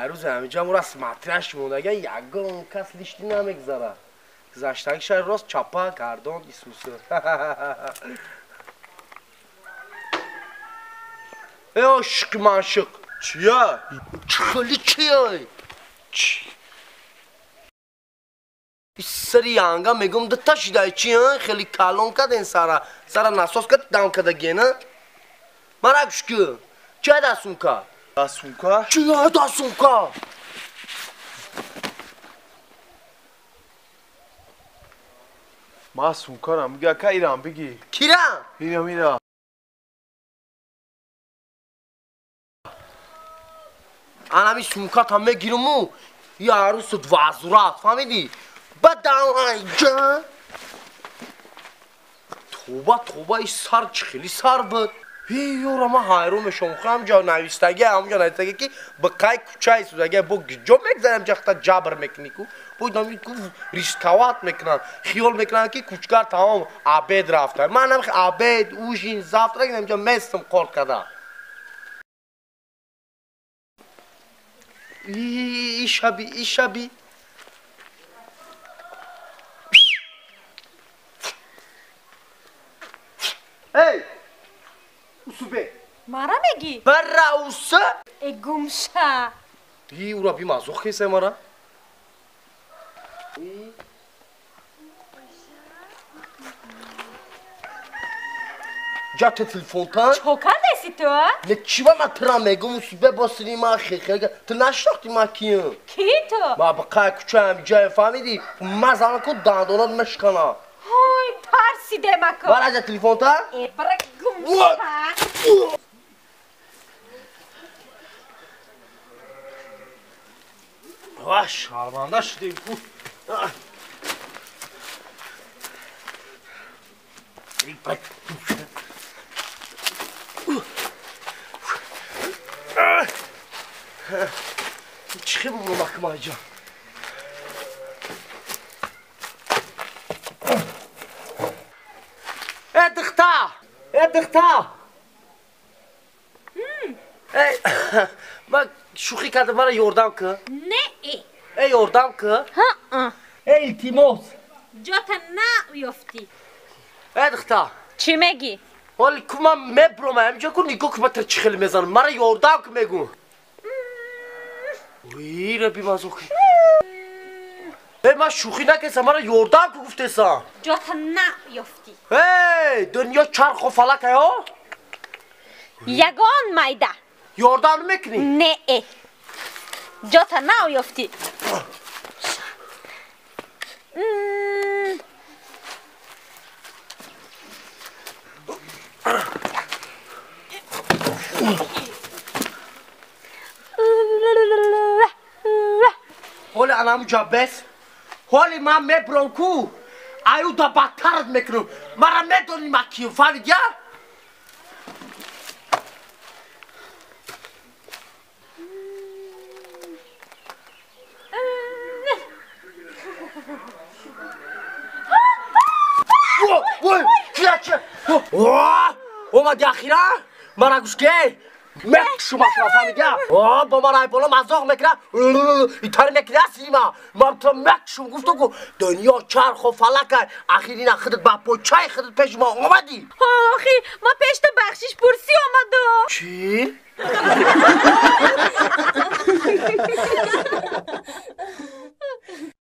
Арӯз ҳамиҷа мура смотряш мондага ягон кас лишти намегзара. Гузаштагиша рост чапа гардон Исусу. Э ошиқи маншиқ. Чия? Чӣ хели чия? Сари янга мегум дута шидай чи хели калон каден сара. Сара насос кад дам кадагена. Мара гӯш кун. Чия да сумка? Да сумка? Чия да сумка? Ма сумкарам биги ака ирам биги. Кирам? Ирам ира. Анами сумката мегируму я арусу вазурат, фаҳмидӣ? Бадаҷа. Тоба тоба и сар чӣ хели сар буд. Ёра ман ҳайрон мешавам. Ҳамҷо навистаги, ҳамҷо навистаги ки ба қай кӯча истодага бо ҷо мегзарам ҷахта ҷабр мекунӣ ку. Бо ку рисковать мекунанд. Хиёл мекунанд ки кӯчкар тамом обед рафта. Ман нам обед, ужин, завтрак намҷо местам кор када. Ишаби, ишаби. Эй! Усубе. Мара меги? Бара уса? Э гумша. И ура би мазох кесе мара. Ҷа телефонтан? Чо кардеси ту? Не чива ма тра мегум усубе босини ма хехега. Ту нашинохти ма кием? Ки ту? Ма ба қай кӯчаам ҷае фаҳмидӣ? Ма зана ку дандонат мешкана. Ҳой, тарсидемаку. Бара ҷа телефонтан? Э бара гумша. Ва шарманда шудем ку. Чӣ хел бумам Акмалҷон? Э духта! Э духта! Эй, ман шӯхӣ кардам, мара ёрдам кун. Не э. Э ёрдам кун. Ҳа. Э илтимос. Ҷота наёфтӣ. Э духта. Чӣ мегӣ? Ҳоли ку ман мебурам ҳаминҷо ку нигоҳ ку ман тра чӣ хеле мезанам. Мара ёрдам кун мегӯм. Ира бимазохи. Э ман шӯхӣ накардам, мара ёрдам ку гуфтесам. Ҷота наёфтӣ. Эй, дунё чарху фалак ҳо? Ягон майда. Ёрдам намекунӣ? Не э. Ҷота наёфтӣ. Ҳоли анамуҷа бес. Ҳоли ман мебурам ку. Аюда бадтарат мекунам. Мара медонӣ ман кием, фаҳмидӣ? Ой, чия, чия. Омади ахира? Мара гӯш ке? Мекшума фаҳмидӣ? О, бо ман айбола мазоқ мекунад. Итари мекунад сима. Ман ту мекшум гуфтум ку дунё чарху фалак ахир ина худат ба почаи худат пеши ма омадӣ. Охи, ма пеш ту бахшиш пурсӣ омадам. Чӣ?